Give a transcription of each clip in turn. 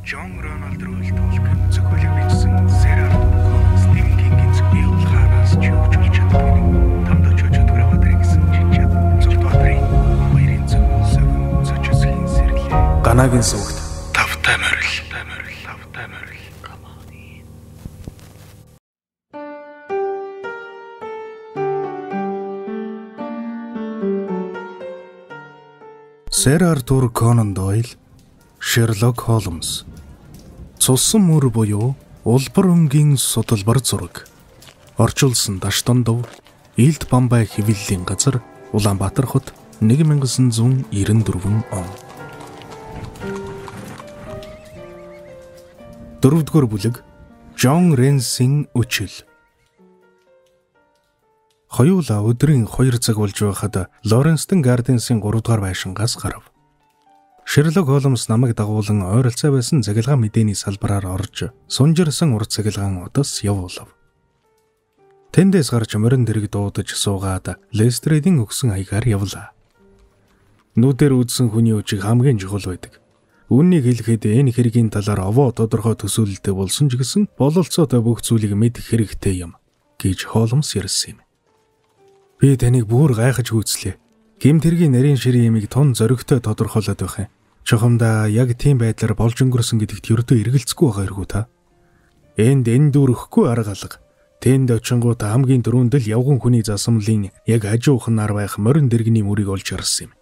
Джон Рональд Руйл Толкин зохиолыг бичсэн Сэр Артур Конан Стивен Кингийн зохиол хаанаас ч хөгжүүлж чаддаг нэг. Тамд очиж өдгөр аваад гэсэн чинь чад. Зүгт Баатрын баярын зөв зөв зочсхийн сэрлээ. Ганагийн сүгт тавтай морил. Тавтай морил. Сэр Артур Конан Дойл, Шерлок Холмс. Цуссан мөр буюу улбар өнгийн судалбар зураг. Орчуулсан Даштондов, Илд Бамбай хэвлэлийн газар, Улаанбаатар хот 1994 он. Дөрөвдүгээр бүлэг Джон Ренсийн өчил. Хоёулаа өдрийн 2 цаг болж байхад Лоренстон Гарденсийн 3 дугаар байшингаас гарав. Шерлок Холмс намайг дагуулan ойролцоо байсан цахилгаан мэдээний салбараар орж сунжирсан урт цахилгаан утас явуулав. Тэндээс гарч морин дэрэг дуудаж суугаад Лестрейдийн өгсөн хаягаар явлаа. Нүдээр үзсэн хүний өчиг хамгийн чухал байдаг. Үүнийг хэлэхэд энэ хэргийн талаар овоо тодорхой төсөөлөлтэй болсон ч гэсэн бололцоотой бүх зүйлийг мэдэх хэрэгтэй юм гэж Холмс ярьсан юм. Би таныг бүр гайхаж гүйцлээ. Гэмт хэргийн нарийн ширийн ямиг тун зоригтой тодорхойлоод байх юм. Чухамдаа яг тийм байдлаар болж өнгөрсөн гэдэгт ердөө эргэлзэхгүй байгаа эргүү та. Энд энэ дүүрэхгүй арга алга. Тэнд очингууд хамгийн түрүүнд л явган хүний засамлын яг хажуухнаар байх морин дэргэний мөрийг олж харсан юм.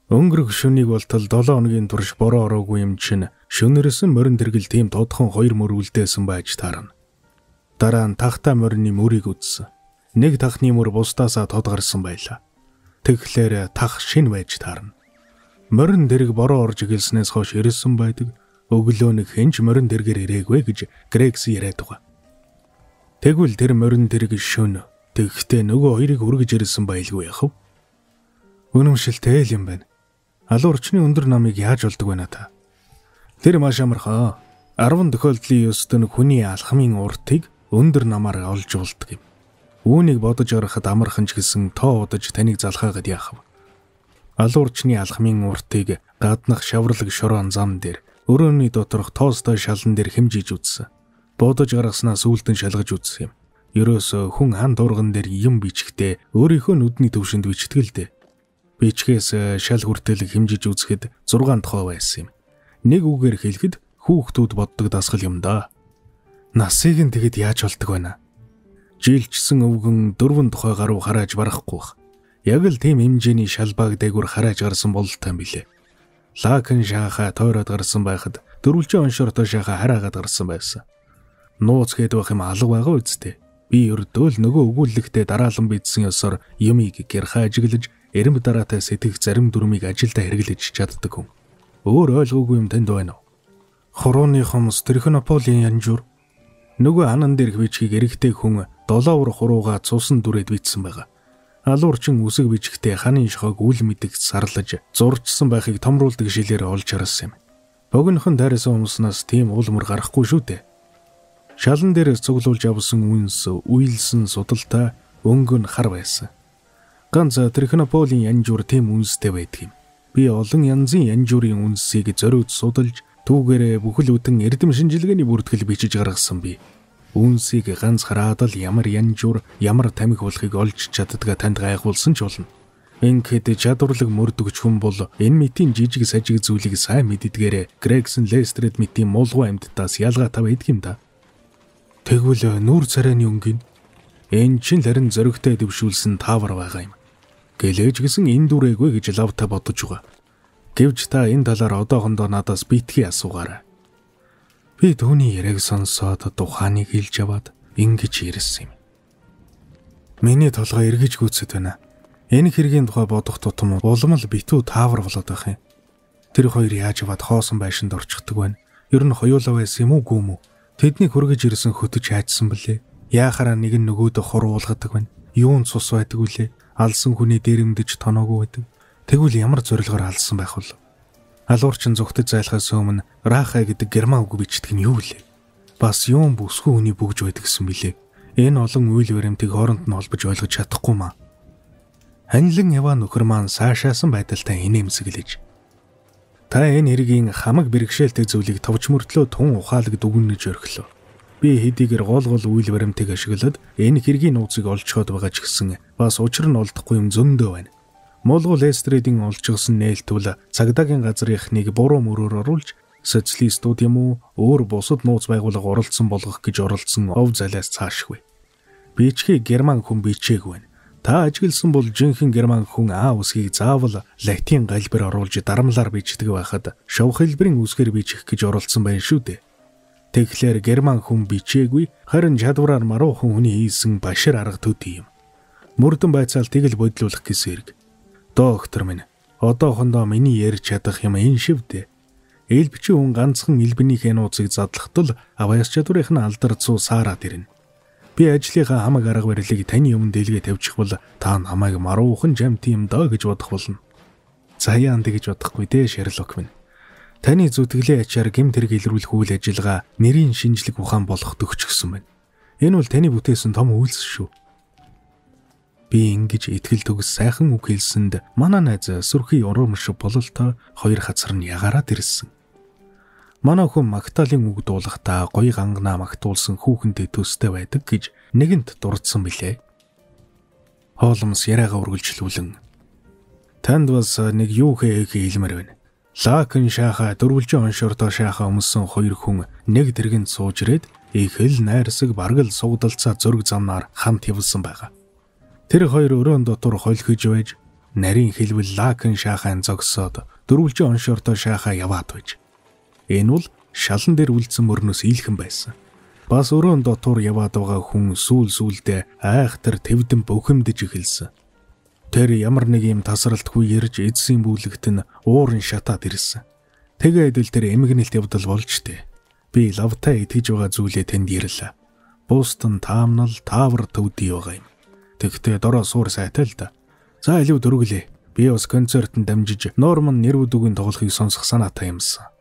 Өнгөрөх шөнийг болтол 7 хоногийн турш бороо ороогүй юм чинь шөнөрсөн морин дэргэл тийм тодхон хоёр мөр үлдээсэн байж таарна. Дараа нь тахта морины мөрийг үзсэн. Нэг тахны мөр бусдаасаа тод гарсан байлаа. Тэгэхээр тах шин байж таарна. Морин дэрэг бороо орж эхэлснээс хойш ирсэн байдаг. Өглөө нэг хэн ч морин дэргээр ирээгүй гэж Грегс яриад байгаа. Тэгвэл тэр морин дэрэг шөн. Тэгэхдээ нөгөө хоёрыг хүргэж ирсэн байлгүй яах вэ? Үнэмшилтэй л юм байна. Алуу орчны өндөр намыг яаж олдог вэ та? Тэр маш амархан. 10 тохиолдлын ёстой нэг хүний алхмын уртыг өндөр намаар олж болдог юм. Үүнийг бодож харахад амархан ч гэсэн тоо удаж таныг залхаагаад яах вэ? Алуурчны алхмын уртыг гаднах шаварлаг шороон зам дээр өрөөний доторх тоостой шалан дээр хэмжиж үзсэн. Бодож гаргаснаа сүүлдэн шалгаж үзсэн юм. Ерөөсөө хүн хан дурган дээр юм бичгтээ өөрийнхөө нүдний төвшөнд бичдэг л дээ. Бичгээс шал хүртэл хэмжиж үзэхэд 6 тохоо байсан юм. Нэг үгээр хэлэхэд хүүхдүүд боддог дасгал юм да. Насыг нь тэгэд яаж болдог байна? Жилчсэн өвгөн 4 тухай гаруй харааж барахгүй бах. Яг л тийм хэмжээний шалбааг дээгүр харааж гарсан бололтой юм билээ. Лакен шахаа тойроод гарсан байхад дөрвөлжин оншортой шахаа хараагаад гарсан байсан. Нууц гээд байх юм алга байгаа үсттэй. Би ердөө л нөгөө өгүүлэлтээ дараалан бидсэн ёсоор юмыг гэрхаа ажиглаж эрэмб дараатай сэтгэх зарим дүрмийг ажилдаа хэрэглэж чаддаг хүн. Өөр ойлгоогүй юм танд байна уу? Хурууны хомс Трихонополийн янжуур нөгөө анан дээрх бичгийг эрэгтэй хүн долоовор хурууга цусан дүрээд бичсэн байгаа. Алуурчин үсэг бичгтээ ханын шохойг үл мэдэгт сарлаж зурчсан байхыг томруулдаг шилээр олж харсан юм. Богинохон дайрсан хүмүүснаас тийм уул мөр гарахгүй шүү дээ. Шалан дээрээс цуглуулж авсан үнс уйлсан судалтай өнгө нь хар байсан. Ганц Трихонополийн янжуур тийм үнстэй байдаг юм. Би олон янзын янжуурын үнсийг зориуд судалж түүгээрээ бүхэл бүтэн эрдэм шинжилгээний бүртгэл бичиж гаргасан би. Үнсийг ганц хараад л ямар янжуур, ямар тамхи болохыг олж чаддгаа танд гайхуулсан ч болно. Ингээд чадварлаг мөрдөгч хүн бол энэ мэтийн жижиг сажиг зүйлийг сайн мэддгээрээ Грегсон Лестред мэтийн муулгуу амьтдаас ялгаатай байдаг юм да. Тэгвэл нүүр царайны өнгө нь энэ чинь л харин зоригтой дэвшүүлсэн таавар байгаа юм. Гэлээж гисэн энэ дүрээгүй гэж лавта бодож байгаа. Гэвч та энэ талаар одоохондоо надаас битгий асуугаарай. Би түүний яриаг сонсоод тухааныг хэлж аваад ингэж ирсэн юм. Миний толгой эргэж гүйцэд байна. Энэ хэргийн тухай бодох тутам улам л битүү таавар болоод байх юм. Тэр хоёр яаж аваад хоосон байшинд орчихдог байна. Ер нь хоёулаа байсан юм уу гүм үү? Тэднийг хүргэж ирсэн хөтөч хайжсан бэлээ. Яахаараа нэг нь нөгөөдөө хуруулгадаг байна. Юун цус байдаг вүлээ? Алсан хүний дээрэмдэж тоноогүй байдаг. Тэгвэл ямар зорилгоор алсан байх вэ? Алуурчин зүгтэж зайлахаас өмнө Рахай гэдэг герман үг бичдэг нь юу вэ? Бас юун бүсгүй хүний бүгж байдаг гэсэн билээ. Энэ олон үйл баримтыг хооронд нь холбож ойлгож чадахгүй маа. Анилан яваа нөхөр маань сайшаасан байдалтай инээмсэглэж. Та энэ хэргийн хамаг бэрхшээлтэй зүйлийг товч мөртлөө тун ухаалаг дүгнэж орхилоо. Би хэдийгээр гол гол үйл баримтыг ашиглаад энэ хэргийн нууцыг олжход байгаа ч гэсэн бас учир нь олдохгүй юм зөндөө байна. Муулгуу Лестрейдийн олжгосон нээлтвэл цагдаагийн газрынхныг буруу мөрөөр оруулж социалистууд юм уу өөр бусад нууц байгууллага оролцсон болгох гэж оролцсон ов залиас цаашгүй. Бичхий герман хүн бичээгүй байна. Та ажигласан бол жинхэнэ герман хүн А үсгийг заавал латин галбир оруулж дарамлаар бичдэг байхад шов хэлбэрийн үсгээр бичих гэж оролцсон байна шүү дээ. Тэгэхээр герман хүн бичээгүй харин чадвараар маруухан хүний хийсэн башир арга төдий юм. Мөрдөн байцаалтыг л бодлуулах гэсэн хэрэг. Доктор минь, одоохондоо миний ярьж чадах юм энэ шивдэ. Элбчийн хүн ганцхан элбэнийхээ нууцыг задлахтал авьяас чадварынх нь алдар цуу саарад ирнэ. Би ажлынхаа хамаг арга барилыг таны өмнө дэлгээ тавьчих бол та намайг маруухан жамт юм даа гэж бодох болно. Заяан тэгж бодохгүй дээ, Шерлок минь. Таны зүтгэлээ ачаар гэмт хэрэг илрүүлэх үйл ажиллагаа нэрийн шинжлэх ухаан болох төгчгсөн байна. Энэ бол таны бүтээсэн том үйлс шүү. Би ингэж итгэл төгс сайхан үг хэлсэнд манай найз сүрхий урамш бололтой хоёр хацар нь ягараад ирсэн. Манай хүн Магдалины үг дуулахдаа гоё ганганаа магтуулсан хүүхэнтэй төстэй байдаг гэж нэгэнт дурдсан билээ. Холмс яриагаа үргэлжлүүлэн танд бас нэг юу хэлмээр байна. Лакен шааха дөрвөлжин оншордоо шааха өмсөн хоёр хүн нэг дэргэнд сууж ирээд их л найрсаг бараг л сугдалцаа зөрг замнаар хамт явсан байгаа. Тэр хоёр өрөөнд дотор холхиж байж нарийн хэлбэл Лакен шаахайн зогсоод дөрвөлжин оншордоо шааха яваад байж. Энэ бол шалан дээр үлдсэн мөрнөөс ийлхэн байсан. Бас өрөөнд дотор яваад байгаа хүн сүүл сүүлдээ айхтар твдэн бухимдаж эхэлсэн. Тэр ямар нэг юм тасралтгүй ярьж эзсийн бүлэгт нь уурын шатаад ирсэн. Тэгээд л тэр эмгэнэлт явдал болж тээ. Би лавтай итгэж байгаа зүйлээ танд ярьлаа. Бостон таамнал таавар төвдий байгаа юм. Тэгтээ дороо суур сайтай л да. За илүү дөрвөлээ. Би бас концертод дамжиж Норман нэрвүүд үгийн тоглохыг сонсох санаатай юмсан.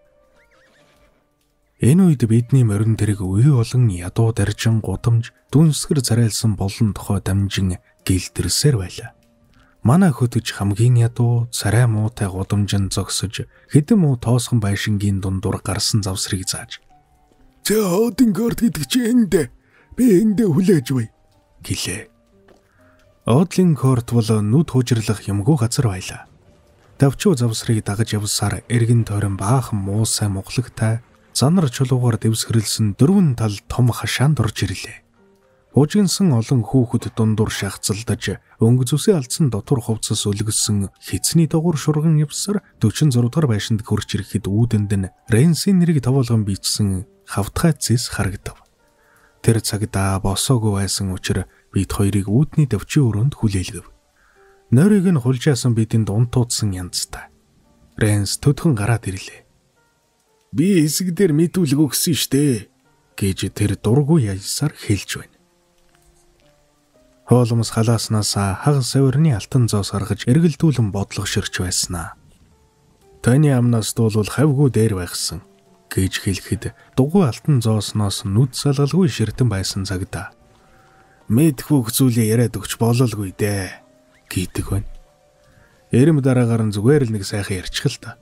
Энэ үед бидний морин тэрэг үе болон ядуу даржин гудамж дүнсгэр царайлсан болон тохой дамжин гэлтэрсээр байлаа. Манай хөтөж хамгийн ядуу царай муутай гудамжинд зогсож хэдэн муу тоосхон байшингийн дундуур гарсан завсрыг зааж "За Одингорд гэдэг чи энд би эндээ хүлээж бай" гэлээ. Одлинкорт бол нүд хужирлах юмгүй газар байлаа. Давчуу завсрыг дагаж явсаар эргэн тойрон баахан муу сайн муглагтай занар чулуугаар дэвсгэрэлсэн дөрвөн тал том хашаанд орж ирлээ. Бужигнсан олон хүүхэд дундуур шахацалдаж өнгө зүсээ алдсан дотор хувцас өлгөссөн хэцний дагуур шурган явсаар 46 дугаар байшинд хөрч ирэхэд үүдэнд нь Ренсийн нэрийг товоолгон бичсэн хавтгай цэс харагдав. Тэр цагдаа босоогүй байсан учраас бид хоёрыг үүдний төвчийн өрөөнд хүлээлгэв. Нойрыг нь хулжаасан бидэнд унтуудсан янзтай. Ренс төдхөн гараад ирлээ. Би хэсэг дээр мэдүүлэг өгсөн штэ гэж тэр дургүй яйсаар хэлж байна. Холмс халааснаас хагас савирны алтан зоос гаргаж эргэлдүүлэн бодлого ширч байснаа. Таны амнаас дуулвал хавьгүй дээр байхсан гэж хэлэхэд дугуй алтан зоосноос нүд салгалгүй ширтэн байсан цагда. Мэдэх бүх зүйлээ яриад өгч бололгүй дээ гэдэг байна. Эрэм дараагаар нь зүгээр л нэг сайхан ярьчих л та.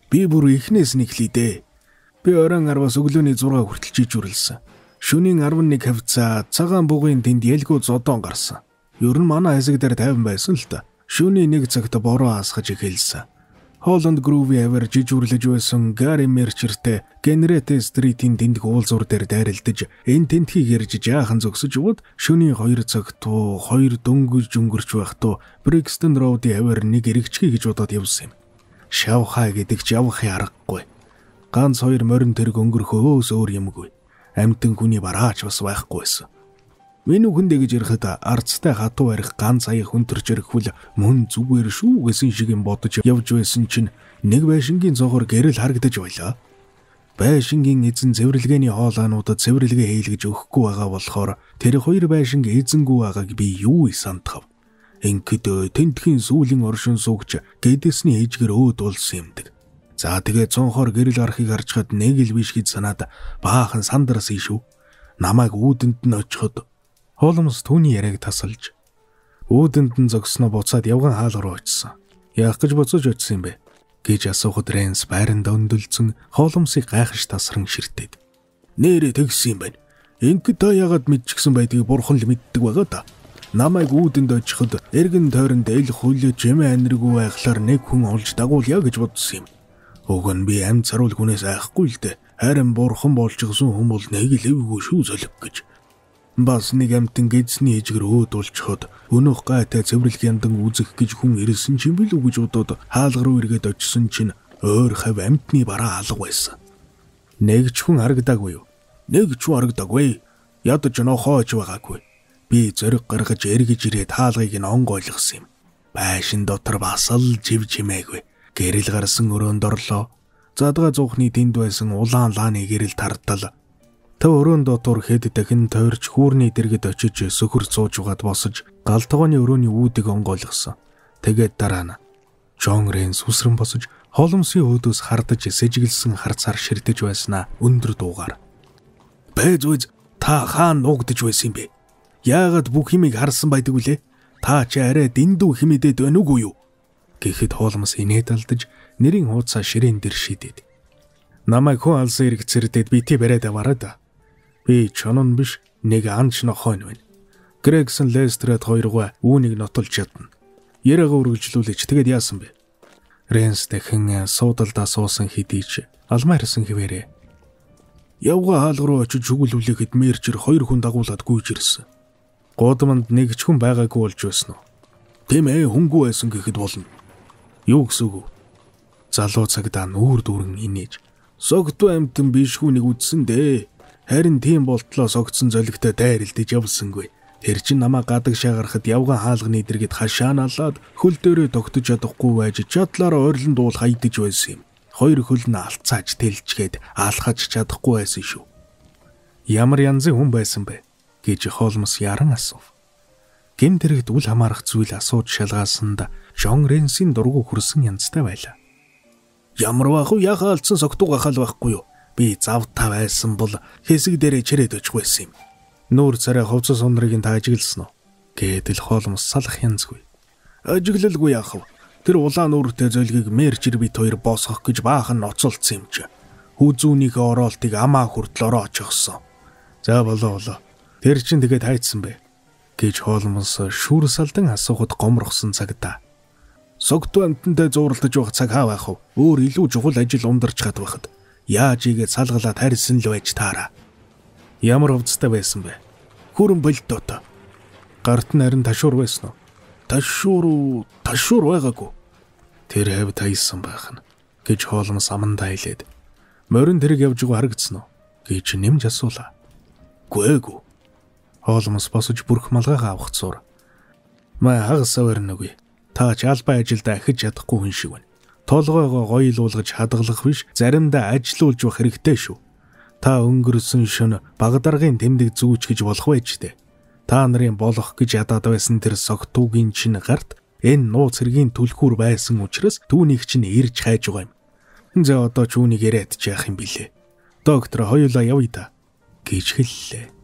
Би бүр эхнээс нь эхлэе дээ. Би оройн 10-аас өглөөний 6 хүртэл жижүүрлсэн. Шөнийн 11 хавцаа цагаан бугын тэнд ялгүй зодоон гарсан. Ер нь манай хэсэг дээр тайван байсан л та. Шөнийн 1 цагт бороо асгаж эхэлсэн. Холланд Груви аваар жижүүрлэж байсан Гари Мерчертэй Генрете Стритийн тэндэг уулзуур дээр дайралдаж энэ тентхийг ярьж жаахан зогсож яваад шөнийн 2 цагт 2 дөнгөж өнгөрч байхдаа Брикстон Роудын аваар нэг эргэжхий гэж бодоод явсан юм. Шавхаа гэдэг ч явахын аргагүй. Ганц хоёр морин тэрэг өнгөрөхөөс өөр юмгүй. Амьтан хүний бараач бас байхгүй байсан. Миний хүндэ гэж ярихад арцтай хатуу арих ганц аяг хүнтэрч ирэхвэл мөн зүгээр шүү гэсэн шиг юм бодож явж байсан чинь нэг байшингийн цогоор гэрэл харагдаж байлаа. Байшингийн эзэн цэвэрлэгээний хоолойнуудад цэвэрлэгээ хийлгэж өгөхгүй байгаа болохоор тэр хоёр байшинг эзэнгүй байгааг би юу сандхав. Ингээд тентхийн сүүлийн оршин суугч гэдэсний хижгэр өөд болсон юмдаг. За тэгээ цонхоор гэрэл гарахыг харж хад нэг л биш гэж санаад баахан сандрасан шүү. Намайг үүдэнд нь очиход Холмс түүний яриаг тасалж үүдэнд нь зогсноо буцаад явган хаал руу очсон. Яах гэж буцаж очсон юм бэ? Гэж асуухад Рэнс байранд өндөлцөн Холмсыг гайхаж тасран ширтээд. Нээрээ тэгсэн юм байна. Ингээд та яагаад мэдчихсэн байдгийг бурхан л мэддэг байгаа да. Намайг үүдэнд очиход эргэн тойронд эл хөлөө жимээ аниргүй байхлаар нэг хүн олж дагуулъя гэж бодсон юм. Уг нь би амьд саруул хүнээс айхгүй л дээ. Харин бурхан болчихсон хүн бол нэг л эвгүй шүү золиг гэж. Бас нэг амтан гэзний ижгэр өөд болчиход өнөөх гайтай цэвэрлэг яндан үзэх гэж хүн ирсэн чинь билүү гэж бодоод хаалга руу эргээд очисон чинь ойр хав амтны бараа алга байсан. Нэг ч хүн харагдаагүй юу? Нэг ч хүн харагдаагүй. Ядаж нохойч байгаагүй. Би зориг гаргаж эргэж ирээд хаалгыг нь онгойлгосон юм. Байшин дотор бас л жив чимээгүй. Гэрэл гарсан өрөөнд орлоо. Задгаа зуухны тэнд байсан улаан лааны гэрэл тартал. Төв өрөөнд дотор хэд дахин тойрч хүүрний дэргэд очиж сөхөр сууж угаад босож гал тогооны өрөөний үүдийг онгойлгосон. Тэгээд дараа нь Джон Рэнс үсрэн босож Холмсын өөдөөс хардаж сэжиглсэн харцаар ширтэж байснаа өндөр дуугаар. Бэз үз та хаана нуугдаж байсан юм бэ? Яагаад бүх юмыг харсан байдаг вүлээ? Та чи арай дэндүү химэдэд байна үгүй юу? Гэхэд Холмс инээд алдаж нэрийн хуудасаа ширээн дээр шидэд. Намайг хүн алсан хэрэгцэрдэд бити бариад аваарай да. Би чонон биш нэг анч нохойн байна. Грегсон Лестред хоёргоо үүнийг нотолж чадна. Яриагаа үргэлжлүүлээч тэгээд яасан бэ? Рэнс дахин суудалдаа суусан хэдий ч алмаа ирсэн хэвээрээ. Явга хаалга руу очиж шүгэл хүлээхэд мэрчэр хоёр хүн дагуулад гүйж ирсэн. Гудамд нэг ч хүн байгаагүй болж байсан уу? Тийм хүнгүй байсан гэхэд болно. Юу гэсэн үг вэ? Залуу цагдаа нүүр дүүрэн инээж. Согтуу амтан биш хүнийг үдсэн дээ. Харин тийм болтлоо согтсон золигтой дайрэлдэж явсангүй. Тэр чинь намайг гадагшаа гарахад явган хаалганы дэргэд хашаа налаад хөл дээрээ тогтож чадахгүй байж чадлаараа ойрлон дуул хайдаж байсан юм. Хоёр хөл нь алцааж тэлчгээд алхаж чадахгүй байсан шүү. Ямар янзын хүн байсан бэ? Гэж Холмс яран асуув. Гэмт хэрэгт үл хамаарах зүйл асууж шалгаасанд Джон Рэнсийн дургу хөрсөн янзтай байлаа. Ямар бах вэ? Яхаа алдсан согтуу гахаал байхгүй юу? Би завтаа байсан бол хэсэг дээрээ чирээд очих байсан юм. Нүүр царай хувцас ундрыг нь та ажигласан уу? Гэдэл Холмс салах янзгүй. Ажиглалгүй яах вэ? Тэр улаан үүртэй золгийг мэрчэр бит хоёр босгох гэж баахан ноцолцсон юм чи. Хүзүүнийхээ ороолтыг амаа хүртэл ороочихсон. За болоо болоо. Тэр чинь тэгээд хайцсан бэ? Гэж Холмс шүүр салдан асуухад гомрохсон цагтаа. Согтуу амтантай зууралдаж явах цаг хаа байх вэ? Өөр илүү чухал ажил ундарч гад байхад. Яаж игээд салгалаад харьсан л байж таараа. Ямар хувцастай байсан бэ? Хүрэн болдоотой. Гарт нь харин ташуур байсан уу? Ташуур байгаагүй. Тэр хавь таясан байх нь гэж Холмс амандаа хэлээд. Морин тэрэг явж байгаа харагдсан уу? Гэж нэмж асуулаа. Гүй. Холмс босож бүрх малгайгаа авах зур. Маа хагас савар нүгий. Та ч албан ажилдаа ахиж чадахгүй хүн шиг байна. Толгойгоо гоёлуулгаж хадгалах биш, заримдаа ажилуулж явах хэрэгтэй шүү. Та өнгөрсөн шөнө багдаргын тэмдэг зүүч гэж болох байж тээ. Та нарын болох гэж ядаад байсан тэр согтуугийн чинь гарт энэ нууц хэргийн түлхүүр байсан учраас түүнийг чинь ирж хайж байгаа юм. За одоо ч үүнийг яриад ч яах юм бilé. Доктор хоёулаа явъя да гэж хэллээ.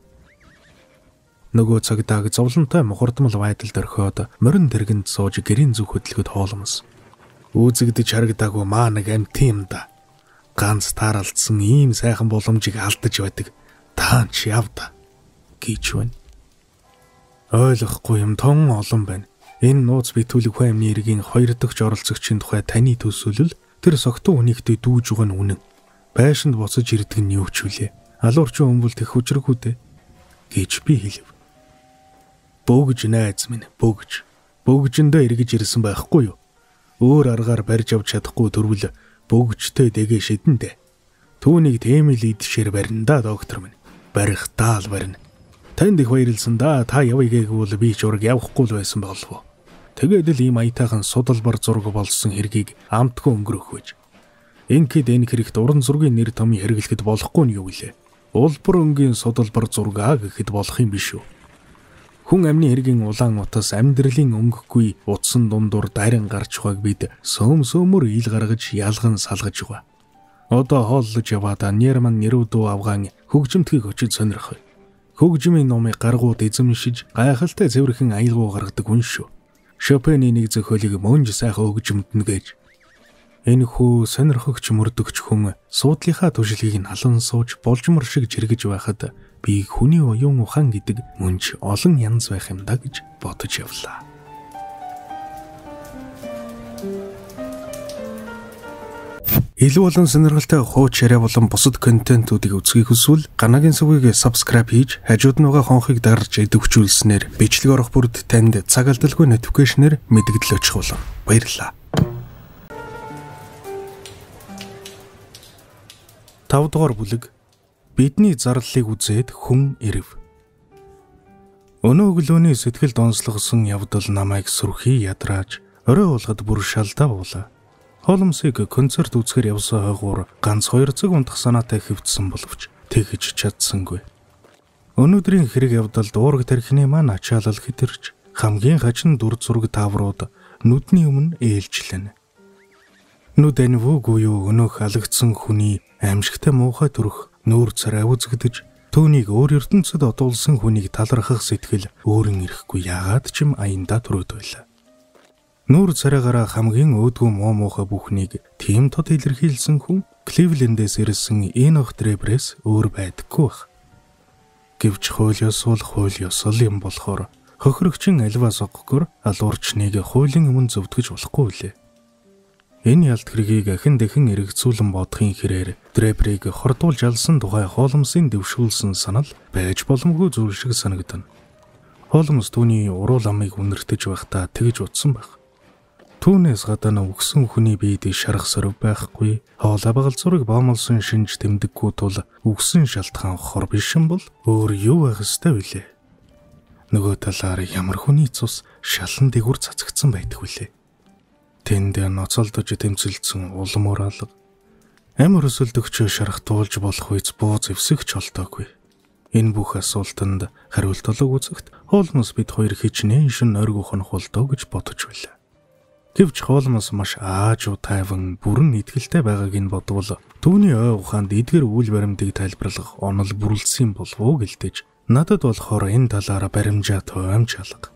Нөгөө цагдааг зовлонтой мухардмал байдалд орхиод морин тэргэнд сууж гэрийн зүг хөдөлгөд Холмс. Үүзэгдэж харагдаагүй маа нэг амт юм да. Ганц тааралдсан ийм сайхан боломжийг алдаж байдаг. Та ч яв да гэж байна. Ойлгохгүй юм тон олон байна. Энэ нууц битүүлэг хүн амны эргийн хоёр дахь оролцогчийн тухай таны төсөөлөл тэр согтуу хүнийхтэй дүүж байгаа нь үнэн. Байшинд буцаж ирдэг нь юу ч вүлээ. Алуурчин хүмүүл тех хүчрэггүй дээ гэж би хэлв. Бөөгж найз минь бөөгж. Бөөгжөндөө эргэж ирсэн байхгүй юу? Өөр аргаар барьж авч чадахгүй төрвөл бөөгжтэй дэгээ шидэн дээ. Түүнийг тийм л идшээр барина да доктор минь. Барих даал барина. Танд их баярлсан да. Та явъя гээгүүл би ч ураг явахгүй л байсан болов. Тэгээд л ийм аятайхан судалбар зураг болсон хэргийг амтгүй өнгөрөх байж. Инкед энэ хэрэгт уран зургийн нэр томьёо хэрэглэхэд болохгүй нь юу гэлээ. Улбар өнгийн судалбар зургаа гэхэд болох юм биш үү? Хүн амны хэргийн улаан утас амьдралын өнгөгүй утсан дундуур дарин гарч байгааг бид сөөм сөөмөр ил гаргаж ялган салгаж байгаа. Одоо хооллож яваад Нерман Нерудо авгаан хөгжимтгийг очиж сонирхъя. Хөгжмийн номыг гаргууд эзэмшиж гайхалтай цэвэрхэн аялгау гаргадаг хүн шүү. Шопены нэг зохиолыг мөнж сайхан хөгжимдөнө гэж. Энэхүү сонирхогч мөрдөгч хүн суудлынхаа түшилгийг нь халуун сууж болжмор шиг жиргэж байхад би хүний оюун ухаан гэдэг мөн ч олон янз байх юм да гэж бодож явлаа. Илүү олон сонирхолтой хууч яриа болон бусад контентуудыг үзэхийг хүсвэл Ганагийн сүгийг subscribe хийж хажууд нь байгаа хонхыг дарж идэвхжүүлснээр бичлэг орох бүрд танд цаг алдалгүй notification-ээр мэдэгдэл очих болно. Баярлалаа. 5 дугаар бүлэг. Бидний зарлалыг үзээд хүн ирэв. Өнөө өглөөний сэтгэл донслогсон явдал намайг сүрхий ядрааж орой болгод бүр шалдаа буулаа. Холмсыг концерт үзэхээр явсан хойгуур ганц 2 цаг унтах санаатай хэвтсэн боловч тэгж чадсангүй. Өнөөдрийн хэрэг явдалд уураг тархины маань ачаалал хэтэрч хамгийн хачин дүр зураг тааврууд нүдний өмнө ээлжлэнэ. Нүд анивуугүй юу өнөөх алагдсан хүний аимшигтай муухай төрөх нүүр царай үзэгдэж түүнийг өөр ертөнцид одуулсан хүнийг талархах сэтгэл өөрөн ирэхгүй яагаад ч юм аяндаа төрөөд байлаа. Нүүр царайгаараа хамгийн өөдгөө муу муухай бүхнийг тийм тод илэрхийлсэн хүн Кливлендээс ирсэн Энох Дребрээс өөр байдаггүй байх. Гэвч хууль ёс бол хууль ёс л юм болохоор хохирогчин альва соггоор алуурчныг хуулийн өмнө зөвтгөж болохгүй үлээ. Энэ ялт хэргийг ахин дахин эргэцүүлэн бодохын хэрээр Дребрийг хордуулж алсан тухай Холмсын дэвшүүлсэн санал байж боломгүй зүйл шиг санагдана. Холмс түүний уруу ламыг үнэртэж байхдаа тэгж утсан байх. Түүнээс гадна үгсэн хүний биед шарах сорив байхгүй, хоолой багалзуурыг боомолсон шинж тэмдэггүй тул үгсэн шалтгаан хор биш юм бол өөр юу байх ёстой вүлээ? Нөгөө талаар ямар хүний цус шалан дээгүүр цацагдсан байдаг вүлээ? Тэнд ноцолдож тэмцэлдсэн улам ураалга, амь өрсөлдөгч шарахтуулж болох үе буу зэвсэгч олдоогүй. Энэ бүх асуултанд хариулт олог үзэхэд Холмс бид хоёр хичнээн шин нойргүй хонох болдоо гэж бодож байлаа. Гэвч Холмс маш аажуу тайван бүрэн итгэлтэй байгааг нь бодвол түүний ой ухаанд эдгэр үйл баримтыг тайлбарлах онол бүрэлдсэн болов уу гэлдэж надад болохоор энэ талаараа баримжаа тоомж алга.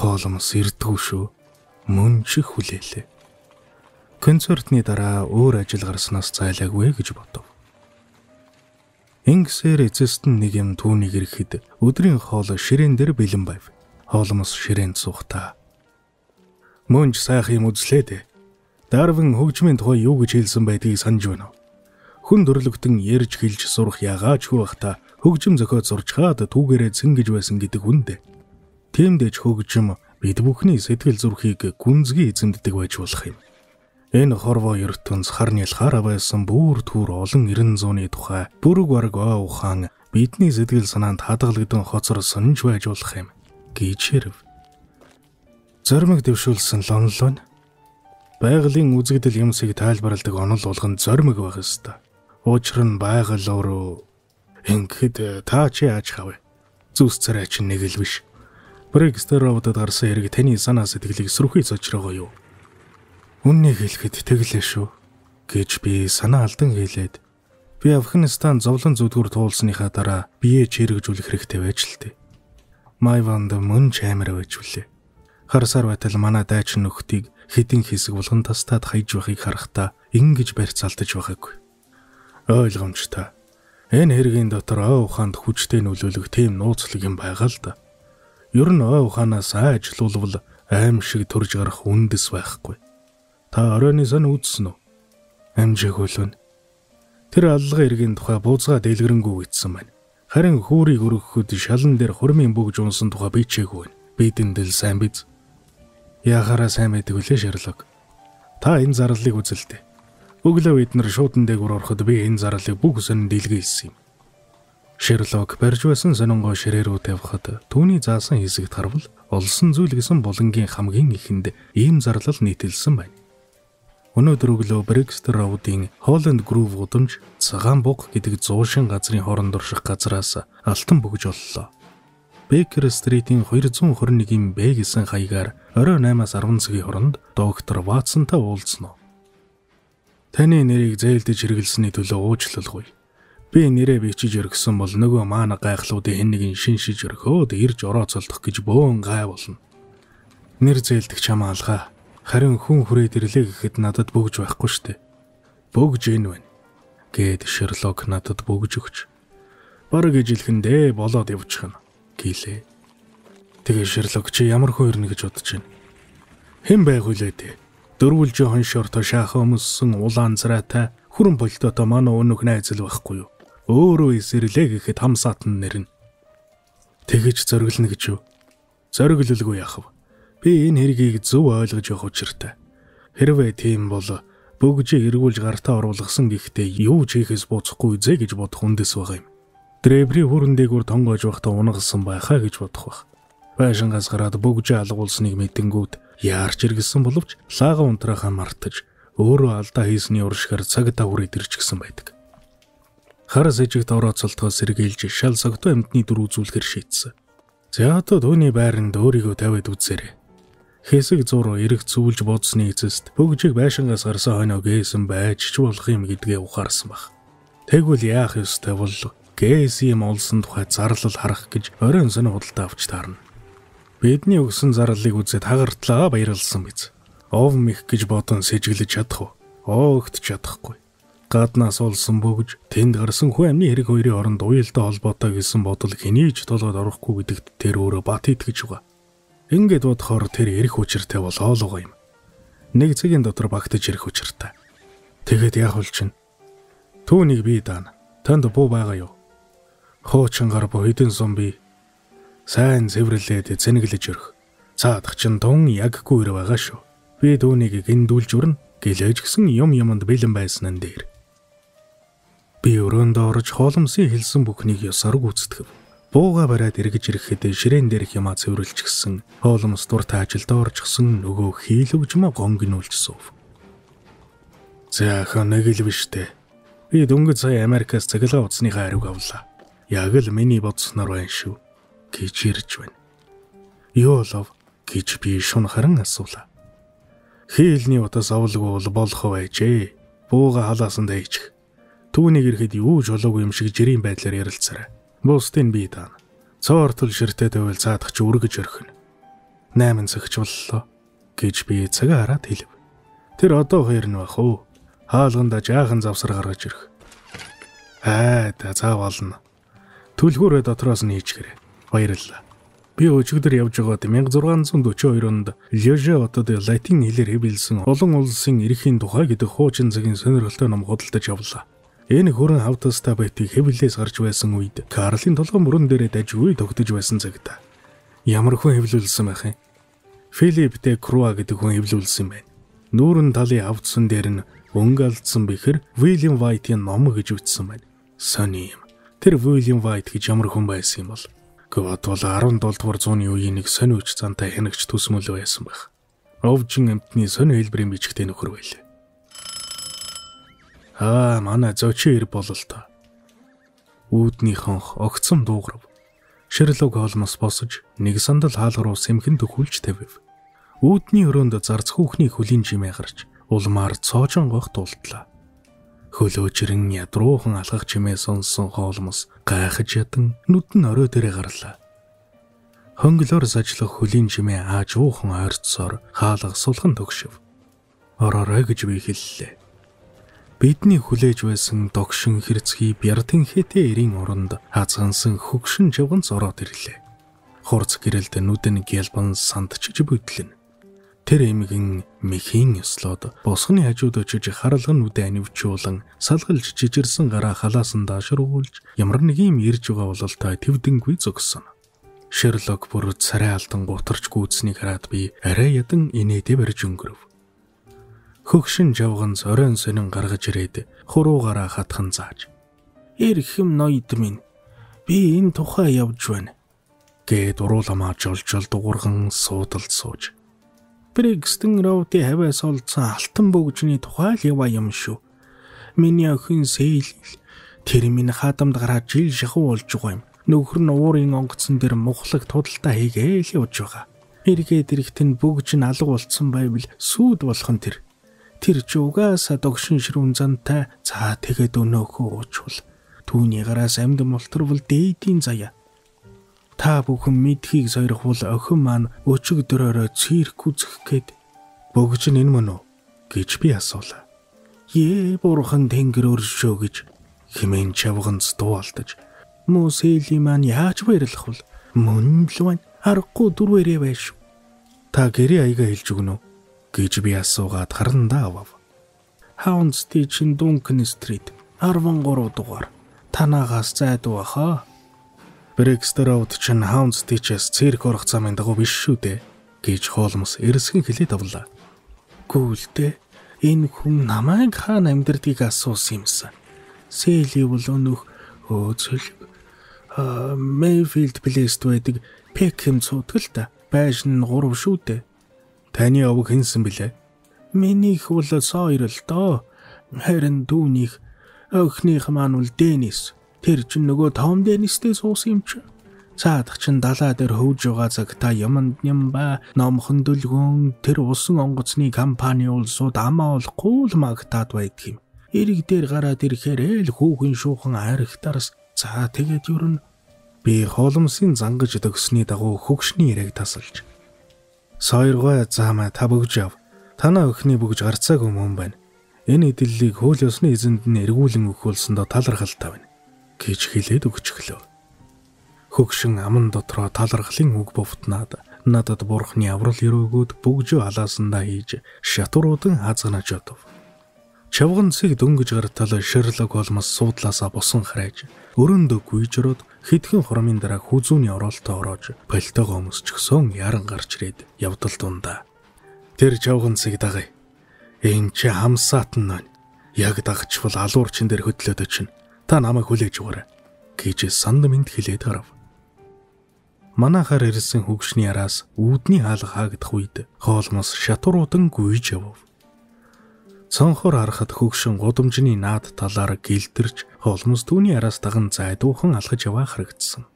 Холмс эрдгүү шүү. Мөн чих хүлээлээ. Концертны дараа өөр ажил гарснаас зайлаагүй гэж бодов. Ингэсээр эцэст нь нэг юм түүнийг ирэхэд өдрийн хоол ширээн дээр бэлэн байв. Холмс ширээнд суухдаа мөн ч сайхан юм үзлээ дээ. Дарвин хөгжмийн тухай юу гэж хэлсэн байдгийг санаж байна уу? Хүн төрлөختөн ярьж хэлж сурах ягаачгүй байхдаа хөгжим зохиод сурчхаад түүгээрээ цэнгэж байсан гэдэг үндэ. Тиймдээ ч хөгжим бид бүхний сэтгэл зүрхийг гүнзгий эзэмддэг байж болох юм. Энэ хорвоо ертөнц харн ялхаараа байсан бүр түр олон 90 зууны тухай бүрэг бараг ой ухаан бидний сэтгэл санаанд хадгалагдан хоцорсон ч байж болох юм гэж хэрв. Зоримог дэвшүүлсэн лонлон байгалийн үзэгдэл юмсыг тайлбарладаг онол болгон зоримог байх ёстой. Учир нь байгаль өөрөө ингэхэд та чи яаж хавэ? Зүс царай чинь нэг л биш. Брекстер роудад гарсан хэрэг таны санаа сэтгэлийг сөрхий зочрогоо юу? Үннийг хэлэхэд тэглээ шүү гэж би санаа алдан хэлээд би Афганистан зовлон зүдгүр туулсныхаа дараа бие чирэгжүүлэх хэрэгтэй байж л тээ. Майванд мөн ч амар байж үлээ. Харсаар байтал манай дайчин нөхдийг хідэн хэсэг болгон тастаад хайж байхыг харахтаа ингэж барьцаалтаж байгаагүй. Ойлгомжтой. Энэ хэргийн дотор ой ухаанд хүчтэй нөлөөлөх тийм нууцлаг юм байгаа л да. Ер нь ой ухаанаас ажиллуулвал аим шиг төрж гарах үндэс байхгүй. Та оройн сан үзсэн үү? Амжаагүй л байна. Тэр аллага эргийн тухай бууцгаа дэлгэрэнгүй бичсэн байна. Харин хүүрийг өргөхөд шалан дээр хурмын бүгж унсан тухай бичээгүй байна. Бидэнд л сайн биз. Яхаараа сайн байдаг үлээ Шерлок. Та энэ зарлалыг үзэлтэй. Өглөө бид нар шуудан дээгүүр ороход би энэ зарлалыг бүх сонин дэлгээлсэн юм. Шерлок барьж байсан сонингоо ширээ рүү тавихад түүний заасан хэсэгт харвал олсон зүйл гэсэн булангийн хамгийн ихэнд ийм зарлал нийтэлсэн байна. Өнөөдөр өглөө Брекстер Роудын Холланд Грув гудамж Цагаан буг гэдэг зуушин газрын хооронд орших газраас алтан бөгж оллоо. Бейкер стритийн 221-ийн Б гэсэн хаягаар орой 8-аас 10 цагийн хооронд доктор Ватсонтой уулзсан уу? Таны нэрийг зээлдэж хэрэглэсний төлөө уучлалгүй. Би нэрээ бичиж өргөсөн бол нөгөө маана гайхлуудын хэн нэгэн шиншиж өргөөд ирж орооцолдох гэж бөөн гай болно. Нэр зээлдэх чамаа алгаа. Харин хүн хүрээд ирлээ гэхэд надад бөгж байхгүй штэ. Бөгж энэ байна гэд Шерлок надад бөгж өгч. Бараг ижилхэндээ болоод явчихна гэлээ. Тэгээ Шерлок чи ямар хүн ирнэ гэж бодож байна? Хэн байх вүлээ дээ? Дөрвөлжин хоншортой шаахан өмссөн улаан царайтай хүрэн болтоотой манай өнөөх найз л байхгүй юу? Өөрөө эсэрлээ гэхэд хамсаат нь нэрнэ. Тэгэж зориглоно гэж юу? Зориглолгүй яах вэ? Би энэ хэргийг зөв ойлгож явах учиртай. Хэрвээ тийм бол бөгжийг эргүүлж гартаа оруулгасан гэхдээ юу ч хийхээс буцахгүй үзээ гэж бодох үндэс байгаа юм. Дребри хүрэн дээгүүр тонгоож байхдаа унагалсан байхаа гэж бодох байх. Байшингаас гараад бөгжээ алгуулсныг мэдэнгүүт яарч иргэсэн боловч лаага унтраахаа мартаж өөрөө алдаа хийсний уршгаар цагтаа хүрээд ирчихсэн байдаг. Хар сэжигт орооцолтоос сэргийлж шал согтуу амьтны дүр үзүүлэхээр шийдсэн. За одоо түүний байранд өөрийгөө тавиад үзээрэй. Хэсэг зур эрэг зүүлж бодсны эцэст бөгжийг байшингаас гарсан хойноо гээсэн байж ч болох юм гэдгээ ухаарсан баг. Тэгвэл яах ёстой бол гээс юм олсон тухай зарлал харах гэж оройн сонь худалдаа авч таарна. Бидний өгсөн зарлалыг үзээд хагартлаа баярлсан биз. Ов мэх гэж бодон сэжиглэж чадах уу? Оогт чадахгүй. Гаднаас олсон бөгж тэнд гарсан хүн амны хэрэг хоёрын хооронд уялдаа холбоотой гэсэн бодол хэний ч толгойд орохгүй гэдэгт тэр өөрөө бат итгэж байгаа. Ингээд бодохоор тэр эрх учиртай болоо л байгаа юм. Нэг цагийн дотор багтаж ирэх учиртай. Тэгэд яах вэ чинь? Түүнийг би даана. Танд буу байгаа юу? Хуучин гар буу хэдэн сум би сайн цэвэрлээд зэнэглэж өрх. Цаадах чинь тун яггүй ир байгаа шүү. Би түүнийг гиндүүлж өрнө гэлээж гисэн юм юмд бэлэн байсан нь дээр. Би өрөөндөө орж Холмсын хэлсэн бүхнийг ёсоор гүйцэтгэв. Бууга бариад эргэж ирэхэд ширээн дээрх юмаа цэвэрлчихсэн. Холмс дуртай ажилдаа орчихсон нөгөө хийлвжмө гонгинуулж суув. За охин нэг л биш дээ. Би дөнгөж сая Америкаас цахилгаан утасныхаа хариуг авлаа. Яг л миний бодсноор байна шүү гэж ирж байна. Юу болов гэж би шун харан асуулаа. Хийлний утас авалгүй бол болох байжээ. Бууга халаасан дайчих. Түүнийг ирэхэд юу ч болоогүй юм шиг жирийн байдлаар ярилцаарай. Бусдыг би даана. Цоортол ширтээ тавиал цаадах чи үргэж орхино. 8 цагч боллоо гэж би цагаа хараад хэлв. Тэр одоо хоёр нь бах уу? Хаалганда жаахан завсар гаргаж ирэх. Аа та цаа болно. Түлхүүрээ дотроос нь хийчихэрэй. Баярлалаа. Би өчигдөр явж байгаад 1642 онд Лежа хотод латин хэлээр хэвлэлсэн олон улсын эрхийн тухай гэдэг хуучин цагийн сонирхолтой ном худалдаж авлаа. Энэ хөрөн хавтастай байтыг хэвлэлээс гарч байсан үед Карлын толгой мөрөн дээрээ дажгүй тогтож байсан цагта. Ямар хүн хэвлүүлсэн байх юм? Филипп де Круа гэдэг хүн хэвлүүлсэн байна. Нүүрэн талын хавтсан дээр нь өнгө алдсан бэхэр Уильям Вайтын ном гэж бичсэн байна. Сони юм. Тэр Уильям Вайт гэж ямар хүн байсан юм бол? Гэхдээ бол 17 дугаар зууны үеийн нэг сони хүч зантай хянагч төсмөлөө байсан байх. Овжин амтны сони хэлбэрийн бичгтэй нөхөр байлаа. Аа манай зочин ир бололтой. Үүдний хонх огцом дуугарв. Шерлок Холмс босож нэг сандал хаалга руу сэмхэн төхүүлж тавив. Үүдний өрөөнд зарц хүүхний хөлийн чимээ гарч улмаар цоожон гох дуултлаа. Хөлөөжрэн ядруухан алхах чимээ сонссон Холмс гайхаж ядан нүд нь орой дээрээ гарлаа. Хонглоор сажлах хөлийн чимээ аажуухан ойрцсоор хаалга сулхан төгшөв. Ороорой гэж би хэллээ. Бидний хүлээж байсан догшин хэрцгий бяртын хэтэй эрийн оронд хазгансан хөгшин жавганц ороод ирлээ. Хурц гэрэлд нүд нь гялбан сандчиж бүтлэн. Тэр эмгэн мэхийн ёслоод босгоны хажууд очиж харалган нүдэ анивчуулан салгалж жижирсэн гараа халаасан даашруулж ямар нэг юм ирж байгаа бололтой твдэнгүй зогссон. Шерлок бүр царай алдан гутарч гүйцсэнийг хараад би арай ядан инээдээ барьж өнгөрөв. Хөгшин жавганц оройн сонин гаргаж ирээд хуруугаараа хатхан зааж. "Эрхэм ноёд минь, би энэ тухай явж байна" гэд урууламаа жолжол дуурган суудалд сууж. "Бригстон Роудын хавиас олдсон алтан бөгжний тухай л яваа юм шүү. Миний охин Сейл тэр минь хаадамд гараад жил шахуу болж байгаа юм. Нөхөр нь уурын онгоцон дээр мухлаг тудалдаа хийгээл явж байгаа. Эргээд ирэхэд нь бөгж нь алга болцсон байвал сүйд болох нь тэр. Тэр ч угаасаа догшин ширүүн зантай за тэгээд өнөөхөө уучвал түүний гараас амьд мултрвал дээдийн заяа. Та бүхэн мэдхийг сойрохвол охин маань өчигдрөөрөө цирк үзэх гээд Бөгж нь энэ мөн үү гэж би асуулаа. Ээ бурхан тэнгэр өршөө гэж хэмээн чавганц дуу алдаж. Мөө Сэли маань яаж баярлах вэ? Мөн л байна. Аргагүй дөрвөрээ байш. Та гэрээ аяга хэлж өгнө үү гэж би асуугаад харандаа авав. Хаунсти чин Дункан стрит 13 дугаар. Танаагаас зайдуу баха. Брекстер роуд чин Хаунстичээс цирк орох замын дагуу биш шүү дээ гэж Холмс эрсгэн хэлээд авлаа. Гүйлдэ энэ хүн намайг хаана амьдэрдгийг асуусан юмсан. Сэли бол өнөөх өөцөл Мэйфилд Плейст байдаг Пекхэм цуудаг л та. Байшин нь 3 шүү дээ. Таны овог хэнсэн билээ? Минийх бол Сойр л доо. Харин түүнийх охиных маань бол Денис. Тэр чинь нөгөө Том Денистэй суусан юм чи. Цаадах чин далаа дээр хөвж байгаа цагта юмд нямба номхон дүлгөн тэр усан онгоцны компани улсууд амаа олохгүй л магтаад байдаг юм. Эрэг дээр гараад ирэхээр л хүүхэн шуухан аригтарс. За тэгээд ер нь би Холмсын зангаж төгсний дагуу хөгшний яриаг тасалж. Сойргой заамаа та бөгж яв. Танаа өхний бөгж гарцаагүй мөн байна. Энэ эдлэлийг хууль ёсны эзэнд нь эргүүлэн өгөх болсондоо талархалтай байна гэж хэлээд өгчихлөө. Хөгшин аман дотроо талархлын үг бовтнаад надад бурхны аврал өрөөгөөд бөгжөө алаасандаа хийж шатуруудан хазганаж одов. Чавганцыг дөнгөж гартал Шерлок Холмс суудлаасаа босон харайж өрөөндөө гүйж ороод хэдхэн хормын дараа хүзүүний оролтоо ороож пальтоогоо өмсчихсөн яран гарч ирээд явдал дундаа. Тэр чавганцыг дагая. Энэ чи хамсаатан байна. Яг дагчвал алуурчин дээр хөдлөөд очино. Та намайг хүлээж өгөөрэй гэж санд минь хэлээд гарав. Манайхаар ирсэн хөгшний араас үүдний хаалга хаагдах үед Холмс шатуруудан гүйж явв. Цонхоор харахад хөгшин гудамжны наад талаар гэлдэрч Холмс түүний араас даган зайдуухан алхаж яваа харагдсан.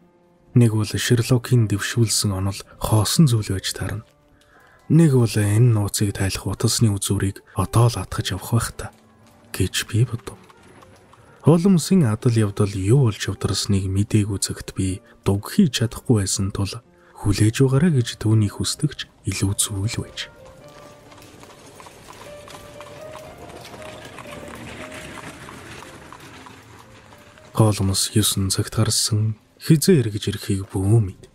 Нэг бол Шерлокийн дэвшүүлсэн онол хоосон зүйл байж таарна. Нэг бол энэ нууцыг тайлах утасны үзүүрийг одоо л атгаж явах байх та гэж би бодов. Холмсын адал явдал юу болж явдарсныг мдээгүй цагт би дуг хийж чадахгүй байсан тул хүлээж угаарай гэж түүнийг хүсдэгч илүү зүйл байж. Холмс 9 цагт гарсан хизээ эргэж ирэхийг бүү мэд.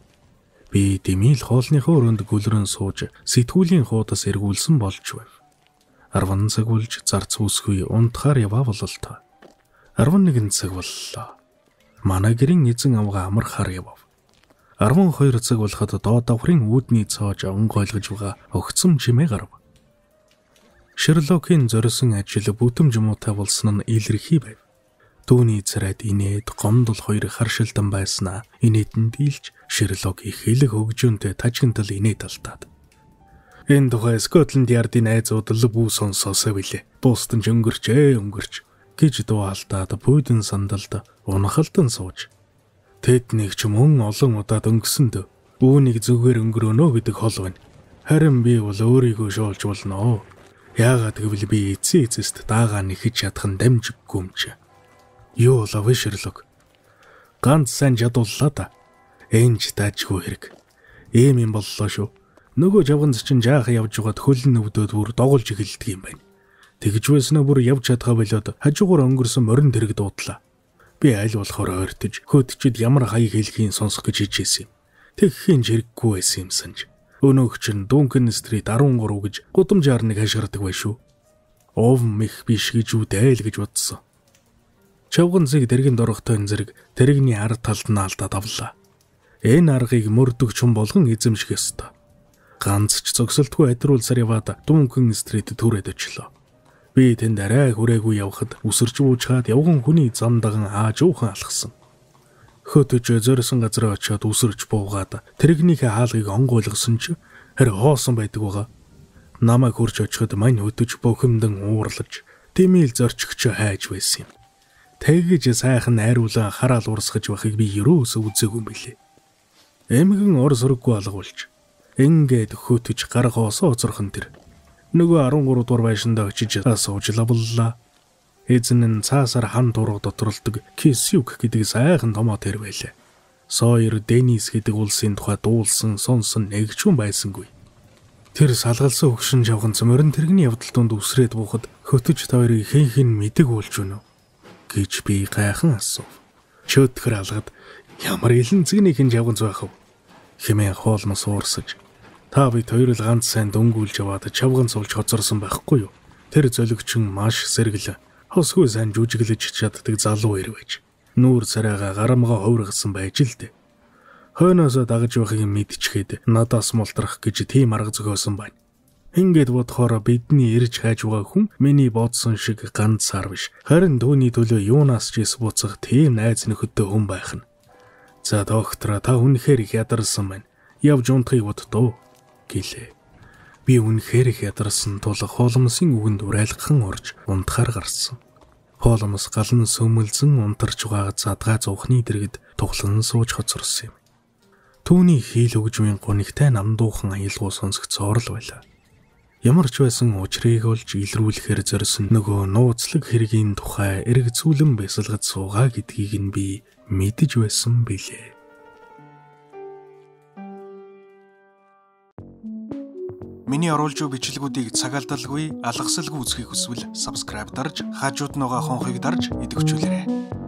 Би дэмийл хоолныхоо өрөөнд гүлрэн сууж сэтгүүлийн хуудас эргүүлсэн болж байв. 10 цаг болж зарц үсгүй унтахаар яваа бололтой. 11 цаг боллоо. Манай гэрийн эзэн авгаа амархаар явав. 12 цаг болоход доод давхрын үүдний цоож онгойлгож байгаа огцом чимээ гарав. Шерлокийн зорисон ажил бүтэмж муутай болсон нь илэрхий байв. Түүний царайд инээд гомдол хоёр харшилдан байснаа инээдэн дийлж Шерлок их элэг хөгжөөнтэй тажигнтал инээд алдаад. Энэ тухай Скотланд Ярдын найзууд л бүү сонсоосой билээ. Бусдын ч өнгөрч гэж дуу алдаад пүйдэн сандалд унахалдан сууж. Тэднийг ч мөн олон удаад өнгөсөнд үүнийг зүгээр өнгөрөөнө гэдэг хол байна. Харин би бол өөрийгөө шоолж болно. Яагаад гэвэл би эцсийн эцэст дагаа нэхэж чадах нь дамжиггүй юм чи. Юу болов вэ Шерлок? Ганц сайн чадваллаа да. Энэ ч даажгүй хэрэг. Ийм юм боллоо шүү. Нөгөө жавганц чинь жаахан явж байгаад хөлн өвдөөд бүр доголж эхэлдэг юм байна. Тэгж байснаа бүр явж чадхаа болоод хажуугаар өнгөрсөн морин тэрэг дуудлаа. Би аль болохоор ойртож хөдчид ямар хаяг хэлхийг сонсох гэж хичээсэн юм. Тэгхийн хэрэггүй байсан юмсан ч. Өнөөх чинь Дункан стрит 13 гэж гудамжаар нэг хашгирдаг бай шүү. Ов мэх биш гэж үдэ л гэж бодсон. Чавганцыг дэргэнд орохтой энэ зэрэг тэрэгний ард талд нь алдаад авлаа. Энэ аргыг мөрдөгч хүн болгон эзэмших ёстой. Ганц ч зогсолтгүй адируулсаар яваад Дункан стрит түрээд очлоо. Би тэнд арай хүрээгүй явхад үсэрч уучхаад явган хүний зам даган аажуухан алхсан. Хөтөж зорисон газар очиод үсэрч буугаад тэрэгнийхээ хаалгыг онгойлгосон чи харь хоосон байдаг байгаа. Намайг хурж очиход мань хөтөж бухимдан уурлаж тэмээл зорчигч хайж байсан юм. Тэгэж сайхан найруулан хараал урсгаж байхыг би ерөөсөө үзээгүй юм билээ. Эмгэн ор сөрөггүй алгуулж ингээд хөтөж гар гоосоо оцорхон тэр. Нөгөө 13 дугаар байшиндаа очиж сууж лавллаа. Эзэн нь цаасаар хан туруу доторлдог Кисюк гэдэг сайхан томоо тэр байлаа. Сойер Денис гэдэг улсын тухай дуулсан сонсон нэг ч хүн байсангүй. Тэр салгалсан хөгшин чавганц морин тэрэгний явдал дунд үсрээд буухад хөтөж та хоёрыг хэн хэн мэдэг болж байна уу гэж би гайхан асуув. Чөөдгөр алгад ямар элен цэгний хэн чавганц байх вэ хэмээн Холмс уурсаж. Та бид хоёр л ганц сайн дөнгүүлж яваад чавганц болж хоцорсон байхгүй юу? Тэр золигчин маш сэргэлэн хосгүй сайн жүжиглэж чаддаг залуу ир байж. Нүүр царайгаа гарамгаа хувиргасан байж л дээ. Хойноосоо дагаж байхыг мэдчихэд надаас мултрах гэж тийм арга зохиосон байна. Ингээд бодохоор бидний ирж хайж байгаа хүн миний бодсон шиг ганцаар биш. Харин түүний төлөө юунаас ч ис буцах тийм найз нөхөдтэй хүн байх нь. За доктор, та үнэхээр их ядарсан байна. Явж унтахыг боддоо гэлээ. Би үнэхээр их ядарсан тул Холмсын үгэнд урайлгахан орж унтахаар гарсан. Холмс галан сөмөлзөн унтарч байгаа задгаа зуухны дэргэд тухлан сууж хоцорсон юм. Түүний хийл хөгжмийн гунигтай намдуухан аялгуу сонсогдсоор л байлаа. Ямар ч байсан учрыг олж илрүүлэхээр зорьсон нөгөө нууцлаг хэргийн тухай эргэцүүлэн бясалгаж суугаа гэдгийг нь би мэдэж байсан билээ. Миний оруулж буй бичлэгүүдийг цаг алдалгүй, алгасалгүй үзэхийг хүсвэл subscribe дарж, хажууд нь байгаа хонхыг дарж идэвхжүүлээрэй.